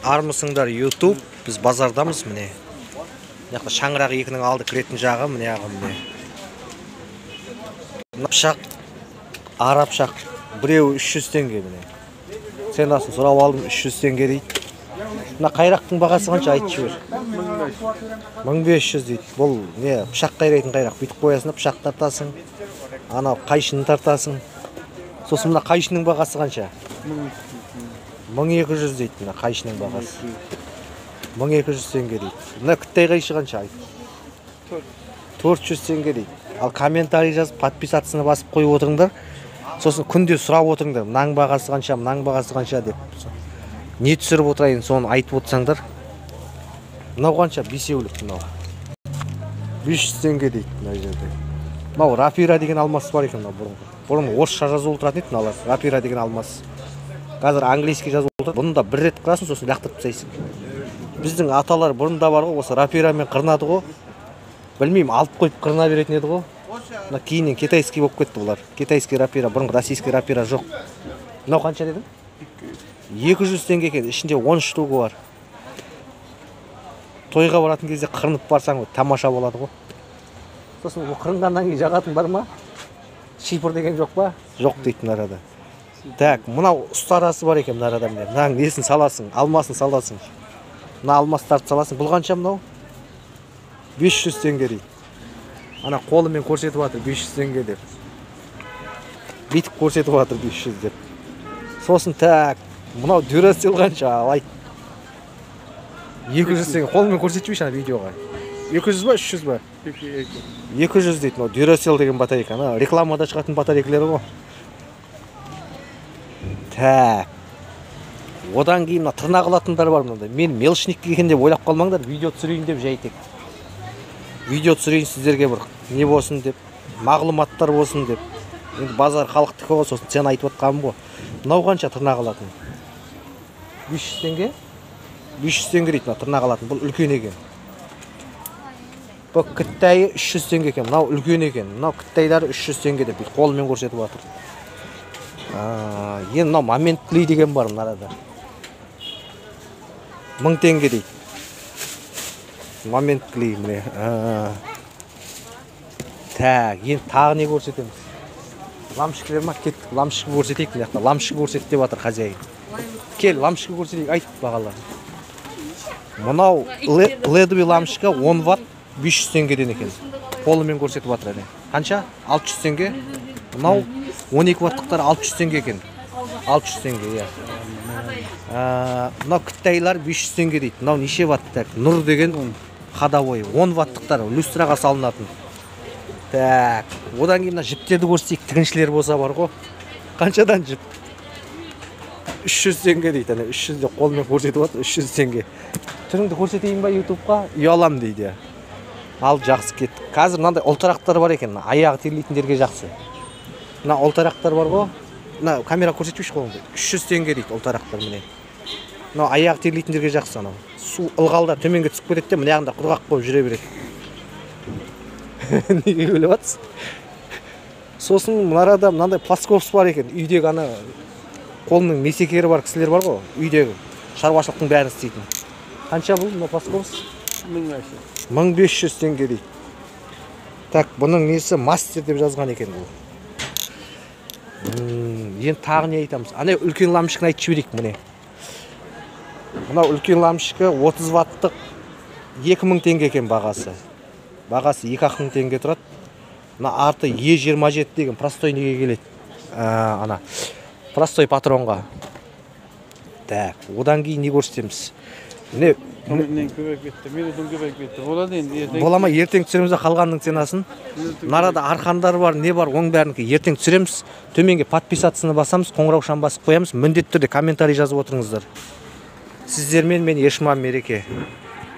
Армысыңдар, YouTube, біз базардамыз міне. Мына жақта Шаңырақ екінің алды кіретін жағы, міне ағы міне. Мына пышақ, ара пышақ, біреуі 300 теңге міне. Ценасын сұрап алдым, 300 теңге дейді. Мына қайрақтың бағасы қанша, айтып жібер. 1500 дейді. Бұл не, пышақ қайрайтын қайрақ. Бүйтіп қоясың да пышақ тартасың. Анау қайшыны тартасың. Сосын мына қайшының бағасы қанша? 1200 дейді мына қайшының бағасы. 1200 теңге дейді. Мына күттай қайшы қанша айт? 400 теңге дейді. Ал комментарий жазып, подписаться басып қойып отырыңдар. Сосын күнде сұрап отырыңдар. Мынаның бағасы қанша, мынаның бағасы қанша деп. Не түсіріп отырайын, соны айтып отырсаңдар. Мынау қанша? Бесеулік мынау. 500 теңге дейді мына жерде. Мынау рапира деген алмас бар екен мынау бұрынғы. Бұрын орысша жазулы тұратын еді мыналар. Рапира деген алмас. Қазір английский жазулы тұрады. Бұны да бір рет қырасың, сосын лақтырып тастайсың. Біздің аталар бұрында бар ғой, осы рапирамен қырынады ғой. Білмеймін, алып қойып қырына беретін еді ғой. Мына кейіннен китайский болып кетті бұлар. Китайский рапира, бұрынғы российский рапира жоқ. Мынау қанша дедің? 200 теңге екен, ішінде 10 штугі бар. Тойға баратын кезде қырынып барсаң, тамаша болады ғой. Сосын бұл қырынғаннан кейін жағатын бар ма? Шипыр деген жоқ па? Жоқ дейді мына арада. Так, мынау ұстарасы бар екен мына арада міне. Мынаның несін саласың, алмасын саласың. Мына алмастарды саласың. Бұл қанша мынау? 500 теңге дейді. Ана қолымен көрсетіп жатыр 500 теңге деп. Бүйтіп көрсетіп жатыр 500 деп. Сосын так, мынау Duracell қанша? Айт. 200 теңге. Қолымен көрсетіп жіберші ана видеоға. 200 ба, 300 ба? 200 дейді мынау Duracell деген батарейка. Ана рекламада шығатын батарейкалар ғой. Так. Одан кейін мына тырнақ алатындар бар мынандай. Мен мелочник екен деп ойлап қалмаңдар, видео түсірейін деп жай тек. Видео түсірейін сіздерге бір не болсын деп, мағлұматтар болсын деп. Енді базар халықтікі ғой, сосын цена айтып отқаным ғой. Мынау қанша тырнақ алатын? 500 теңге? 500 теңге дейді мына тырнақ алатын. Бұл үлкен екен. Бұл кіттайы 300 теңге екен. Мынау үлкен екен. Мынау кіттайлары 300 теңге деп бүйтіп қолымен көрсетіп жатыр. Енді мынау момент клей деген бар мына арада. 1000 теңге дейді. Момент клей міне. Так, енді тағы не көрсетеміз? Лампочкалар ма? Кеттік, лампочка көрсетейік мына жақта. Лампочка көрсет деп жатыр хозяин. Кел, лампочка көрсетейік, айт бағаларын. Мынау ледовый лампочка 10 ватт 500 теңгеден екен. Қолымен көрсетіп жатыр әне. Қанша? 600 теңге. Мынау 12 ваттықтар 600 теңге екен. 600 теңге, иә. Мынау кіттайлар 500 теңге дейді. Мынау неше ватт? Так, Нұр деген ходовой 10 ваттықтар люстраға салынатын. Так, одан кейін мына жіптерді көрсетейік, тігіншілер болса бар ғой. Қаншадан жіп? 300 теңге дейді. Әне 300 деп қолымен көрсетіп жатыр, 300 теңге. Түріңді көрсетейін ба YouTube-қа? Ұялам дейді. Ал жақсы, кеттік. Қазір мынандай ұлтарақтар бар екен, аяғы терлейтіндерге жақсы. Мына ұлтарақтар бар ғой. Мына камера көрсетпейші қолыңды. 300 теңге дейді ұлтарақтар міне. Мынау аяғы терлейтіндерге жақсы анау. Су ылғалда төменге түсіп кетеді де, мына жағында құрғақ болып жүре береді. Неге күліп жатсың? Сосын мына арада мынандай плоскопс бар екен. Үйдегі ана қолының месекері бар кісілер бар ғой, үйдегі шаруашылықтың бәрін істейтін. Қанша бұл мына плоскопс? 1500 теңге дейді. Так, бұның несі мастер деп жазған екен бұл. Енді тағы не айтамыз? Ана үлкен лампочканы айтып жіберейік міне. Мынау үлкен лампочка 30 ваттық 2000 теңге екен бағасы. Бағасы 2000 теңге тұрады. Мына арты Е27 деген простой неге келеді? Ана простой патронға. Так, одан кейін не көрсетеміз? Міне көбейіп кетті, минутым көбейіп кетті. Болады енді ертең. Бола ма, ертең түсіреміз қалғанның ценасын. Мына арада арқандар бар, не бар, оның бәрін ертең түсіреміз. Төменге подписаться басамыз, қоңыраушаны басып қоямыз. Міндетті түрде комментарий жазып отырыңыздар. Сіздермен мен Ешман Мереке.